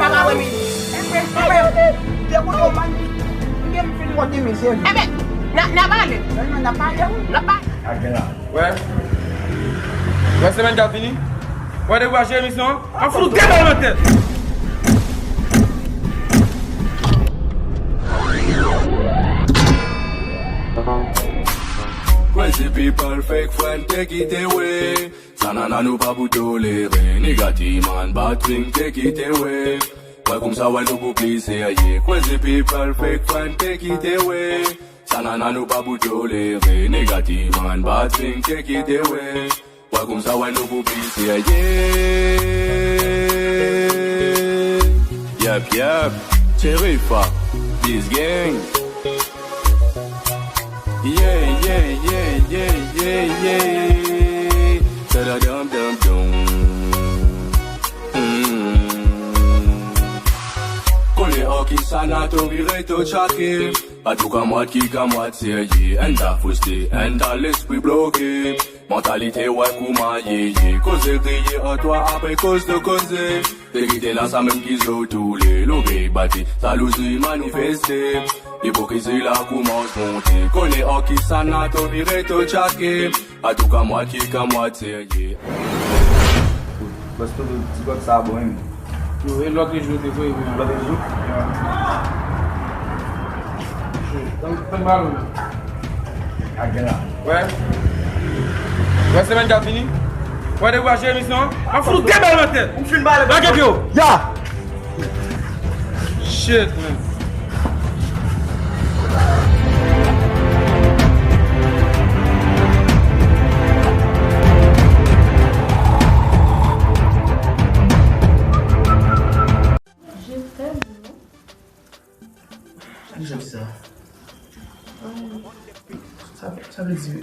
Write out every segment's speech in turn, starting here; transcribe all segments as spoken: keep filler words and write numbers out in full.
pa ka wè misye. Enben, enben, dekote w, man. Enben, m fin monte misye. Enben, n a, n a pale. Sèlman n a pale, wi. N a pale. Ak gen la. Wè. Wè, semèn k ap vini. Wè, depi w achte emisyon an, m ap fout ou de bal nan tèt. Crazy people, fake friend, take it away. Sa nana nou pa pou tolere. Nigga, T-Man, bad thing, take it away. Wè koumsa, wè nou pou pli serye. Crazy people, fake friend, take it away. Sa nana nou pa pou tolere. Nigga, T-Man, bad thing, take it away. Wè koumsa, wè nou pou pli serye. Yep, yep. Cherifa, this gang. Yeah, yeah, yeah, yeah, yeah, yeah. Da da dam dam dum. Mm. Konnen an ki sa nato vire to tchake. Pa tou kamwad ki kamwad serye. N ta fwiste, n ta lespri bloke. Mantalite wè kouman ye ye. Koze griye an twa apre koz de koze. Verite la sa menm ki zo toule. Logey bati, jalouzi manifeste. Ipokrizi la koumans monte. Konnen an ki sa nato vire to tchake. Atouka mwa ki kan mwa serye. Bòs Toto, ti kòk sa bon wi. Yo, e lòt jou te voye mwen. Lòt jou? Ya. Tann, tann balon nan. Ak gen la. Wè. Wè semèn k ap vini. Wè depi w achte emisyon an, m ap fout ou de bal nan tèt. M fin bale. Lage pye w. Ya. Shit, man. Je t'aime, non? Ki jan sa? Sa, sa vle di,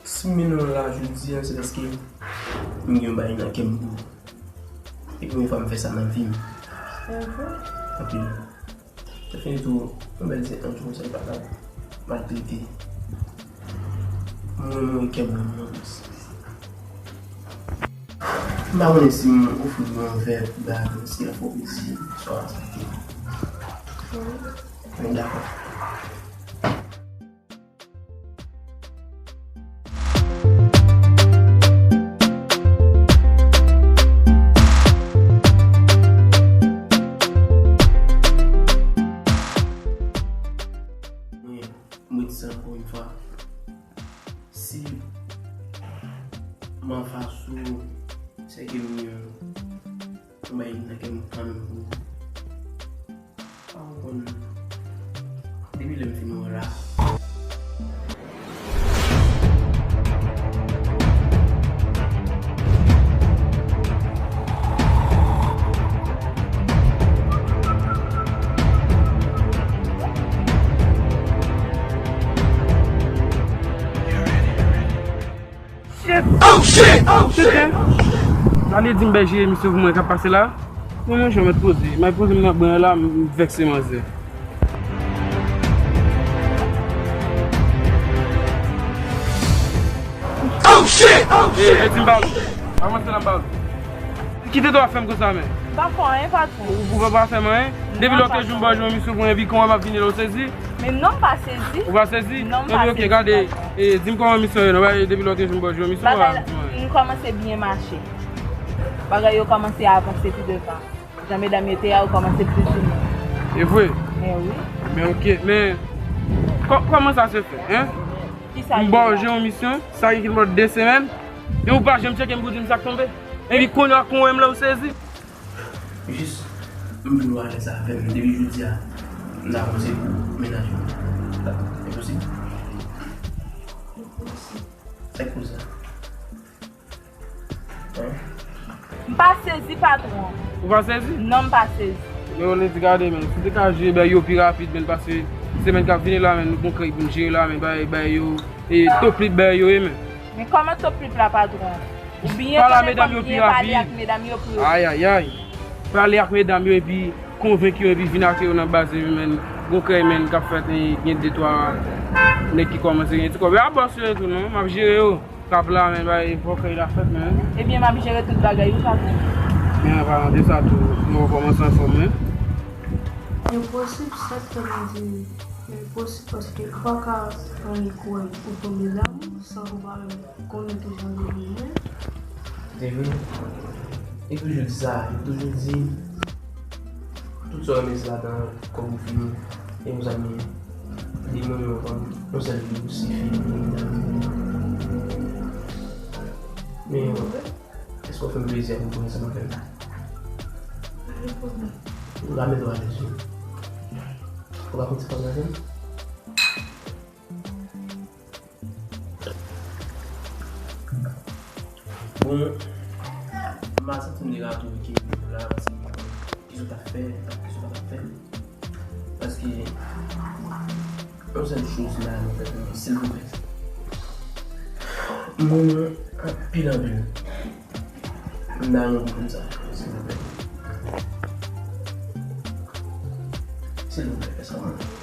si m mennen w la jodi a, se paske m gen yon bagay nan kè m pou ou. E premye fwa m fè sa nan vi m. Anpil. Sa fini tou, yon bèl sèt an tou, sa li pa ka maltrete. Mwen, mwen, kè mwen, mwen. M pa konnen si m ofri w yon vè pou ba, si l ap fè w plezi, swa sa te. Mwen dakò. Mwen, mwen di sa ankò yon fwa. Si m anfas ou, se ke m yon, yon bagay nan kè m kanmenm pou ou. Pa konprann. Depi lè m fin wè w la. Shit! Oh shit! Oh shit! Tete! Tande di m bay jere misye pou mwen k ap pase la. Mwen menm jan mèt poze. Mwen poze m nan bren la, m vèkse manzè. Oh shit! Oh shit! Ey, ey, di m pa. Avanse nan bal. Kite dwa fè m konsa, men. M pa fè anyen, patwon. Ou, ou pa, pa fè m anyen? Depi lòt jou m ba w jere misye pou mwen, epi kòman m ap vini la, ou sezi? Men non, m pa sezi. Ou pa sezi? Non, m pa sezi. Epi, ok, gade, e, di m kòman misyon yo, non, depi lòt jou m ba w jere misye, ou pa fè m anyen. Bagay la, m kòmanse byen mache. Bagay yo kòmanse avanse pi devan. Jan medam yo te ye a, yo kòmanse plis sou mwen. E vre? Men wi. Men ok, men kò-, kòman sa se fè, en? Kisa li ye la? M ba w jere yon misyon, sa gen kèk de semèn, E ou pa janm tcheke m pou di m sa k tonbe? Epi kounye a, kon w wè m la, ou sezi? Jis, m vle w alèz avè m. Depi jodi a, m ta kòmanse pou mennaj ou. Enposib. Sa k koze sa? Hein? M pa sezi, patwon. Ou pa sezi? Non, m pa sezi. Yo, Lady, gade, men, si te ka jere bèy yo pi rapid, men, paske semèn k ap vini la, men, nou gon krèy pou n jere la, men, bay, bay yo, e, toplip bèy yo ye, men. Men kòman toplip la, patwon? Oubyen pale a medam yo pi rapid. Pale ak medam yo pou yo. Ay, ay, ay. Pale ak medam yo epi konvenk yo epi vin ak yo nan baz li, men, gon krèy, men, k ap fèt, e, gen de twa nèg ki kòmanse gen ti kòb. E a bòs yo tou, non, m ap jere yo. Kap la, men, bay, fò krèy la fèt, men. Ebyen, m ap jere tout bagay, wi, patwon. Men, an palan de sa tou, nou rekòmanse anfòm, men. Enposib, sa k fè m di enposib, paske ou pa ka annik wè ou tonbe damou san ou pa menm konnen kijan li ye. Te vre. Yo toujou di sa, yo toujou di, tout sa w renmen se ladan kòb ou fini. E mezanmi, li menm yon fanm, yon sèl jou sifi pou li. Men, èske w fè m plezi pou w ansanm avè m? Ou ka mete w alèz, wi. Ou ka konn ti pale avè m? Bon, m pa santi m te ka tou enkyete pou la, paske kisa w t ap fè, kisa w pa t ap fè. Paske, yon sèl choz la, mwen fè pou mwen, silvouplè. M renmen w anpil, anpil. M ta renmen w konprann sa, silvouplè. Silvouplè, fè sa pou mwen.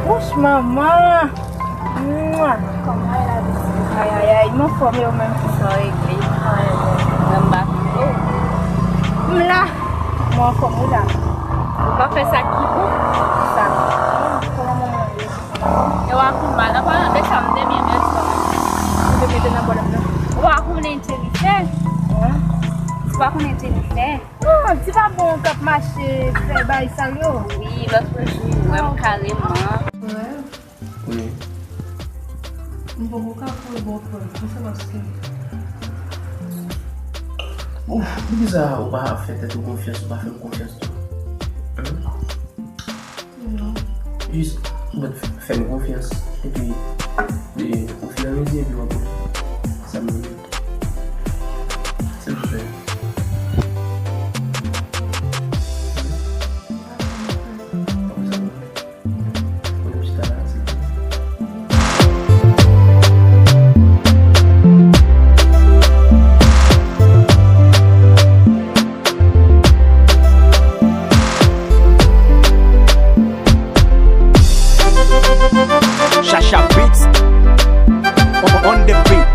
Wouch, manman! Mwa! Kòman w ye la, pitit? Ay, ay, ay, m anfòm, e ou menm, kisa w regle? Ay, ay, ay, mwen m pa konn. M la! Mwen anfòm, wi, la. Ou pa fè sa ki bon? Sa. Kòman manman w ye? E w a konn mal, an palan de sa, m te byen bèl sa. Ou te mete nan bòlèm nan? Ou a konnen Jennifer? Hein? Ou pa konnen Jennifer? Ah, ti pa bon k ap mache fè bay sa yo. Wi, lòt jou, m wè m kareman. Wi. M poko ka kwè bò frè m, se paske. Ouf, poukisa ou pa fè tèt ou konfyans, ou pa fè m konfyans tou? Hein? Non. Jis, ou mèt fè m konfyans. Epi, e, ofiramezi, epi w ap wè sa m renmen. Silvouplè. Chacha Beats on, on the beat.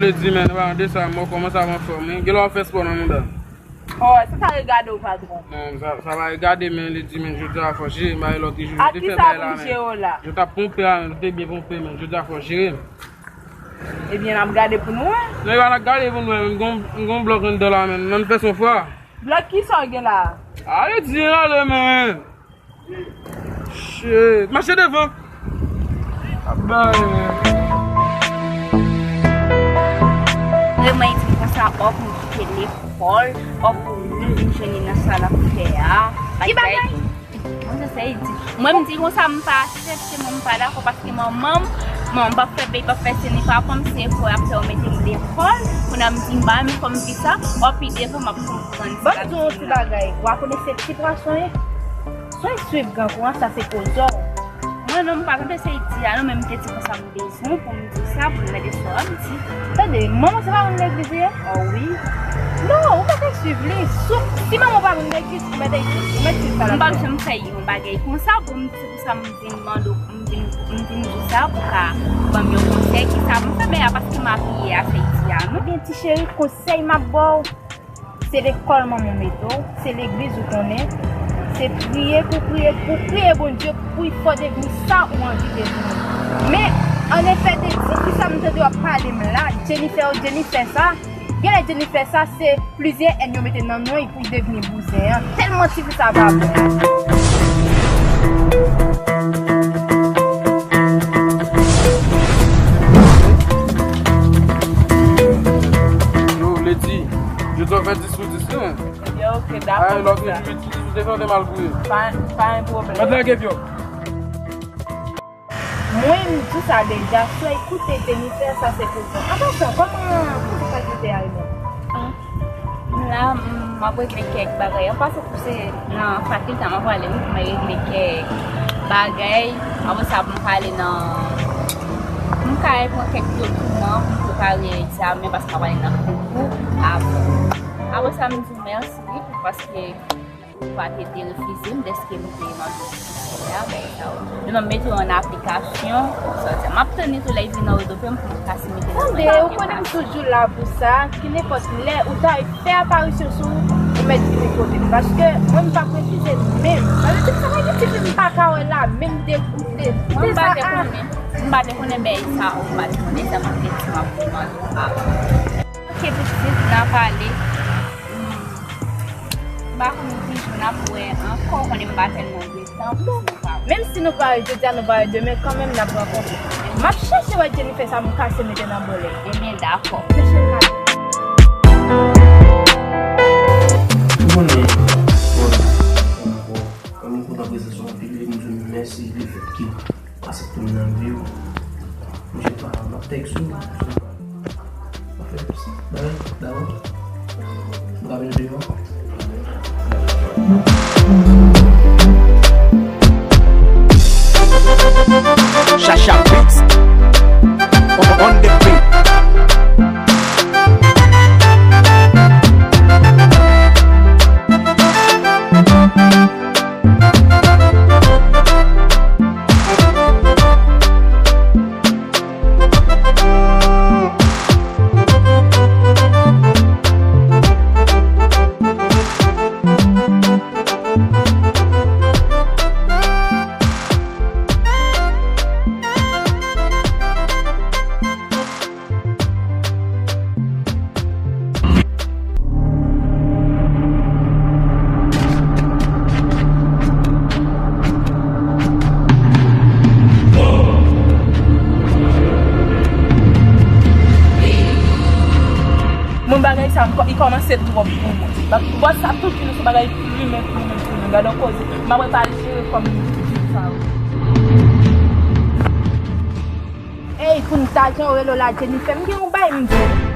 Lady, men, nou pa de sa, mwen kòmanse ap anfòm, wi. Gen lè w ap fè spò nan mouda. Oh, sa, sa regade w, patwon. Non, sa, sa pa regade, men, Lady, men, jodi a fò jere, m pa wè lòt jou. Ak kisa pou m jere w la? Yo t ap ponpe a, men, yo te byen ponpe, men, jodi a fò jere. Ebyen, n ap gade pou nou wè. Non, e pa n ap gade pou nou wè, men, m gon, m gon blòk anndan la, men, nan fè son fwa. Blòk kisa w gen la? Ale di ale, men. Shit. Mache devan. Abay, men. Vreman, e di konsa, ò, pou m kite lekòl, ò, pou m vin jwenn li nan sa l ap fè a. Ki bagay? Mwen se sa e di. Mwen, m di konsa, m pa aksepte, mwen, m pa dakò, paske manman m, manman m p ap fè peyi, p ap fè seni, pa kòm se efò y ap fè yo mete m lekòl, kounye a m di m pa renmen fò m di sa, ò, pi devan m ap konprann. Ban m di w yon ti bagay, w a konnen se ti pwason ye? Swen swiv gran kou an, sa se kozò. Mwen non, m pa tande se di a non, men m te di konsa m bezwen pou m di sa, pou m mande sa w ap di. Tande, manman se pa moun legliz li ye? Oh wi. Non, ou mèt swiv li. Si, si manman w pa moun legliz, ou mèt, ou mèt swiv sa l ap fè. M p ap janm fè yon bagay konsa pou m di, pou sa m vin mande w, m vin, m vin di sa pou ka ban m yon konsèy, kisa pou m fè, men a paske m apiye a se di a non. Ebyen, ti cheri, konsèy m ap ba w. Se lekòl manman w mete w, se legliz ou konnen, se priye pou priye, pou priye Bondye pou fè w devni sa ou anvi devni. Men, Anefè, de ti fi sa m tande w ap pale m la, Jennifer, Jennifer sa, genlè Jennifer sa se plizyè N yo mete nan non l pou l devni bouzen an. Tèlman ti fi sa vagabon. Yo, Lady, jodi a w fè dis sou dis, non? Ebyen, oke, dakò pou sa. Ay, lòt jou, dis sou dis, ou te fè, ou te mal boure. Pa, pa gen pwoblèm. Mèt lage vyòl. Mwen, m di sa deja, frè, koute Jennifer, sa se pou ou. An pasan, kòman, kòman sa te ye menm? La, m ap regle kèk bagay. An pasan, se nan fakilte a m ap prale, wi, pou mwen regle kèk bagay. Apre sa, pou m ka ale nan, pou m ka al pran kèk dokiman pou m prepare egzamen, paske m ap ale nan konkou avan. Apre sa, m di w mèsi, wi, paske ou pa te derefize m dèske m te mande w pou sèvis la, bagay sa yo. Men m ap mete w an aplikasyon, sa w di. M ap tann li tou lè l vin nan redope m pou m kase mete l nan... Tande, ou konnen m toujou la pou sa, ki nenpòt lè ou ta fè aparisyon sou ou, ou mèt vini kote m. Paske mwen, m p ap refize menm. Sa vle di, sa vle di, ti fi m pa ka wè la, menm degoute. Mwen, m pa te konnen. M pa te konnen bagay sa yo, m pa te konnen sa, m ap te di m ap mande w avan. Ok, pitit, n a pale. M pa konn ki jou n ap wè ankò, ou konnen m pa tèlman gen tan pou sa. Menm si nou pa wè jodi a, nou pa wè demen, kanmenm n ap rankontre. M ap chèche wè Jennifer sa m kase mete nan bòlèt. Ebyen, dakò. Chèche l la. Ou konnen, bon, bon, mwen kontan prezans ou anpil, e m di w mèsi lefètke ou aksepte m nan vi w. Mwen pa, m ap tèks ou. Mwen fè plis bagay, dakò? Mwen ka vin deyò? Chacha Beats on the beat. Mwen, bagay sa, m kò-, li kòmanse twòp pou mwen. Bòs sa, tout jounen se bagay plimen, plimen, plimen. Gade yon koze. M ap wè pa jere kòm li di sa yo. Ey, pou n ta jan w rele w la, Jennifer, m gen yon bay m di w.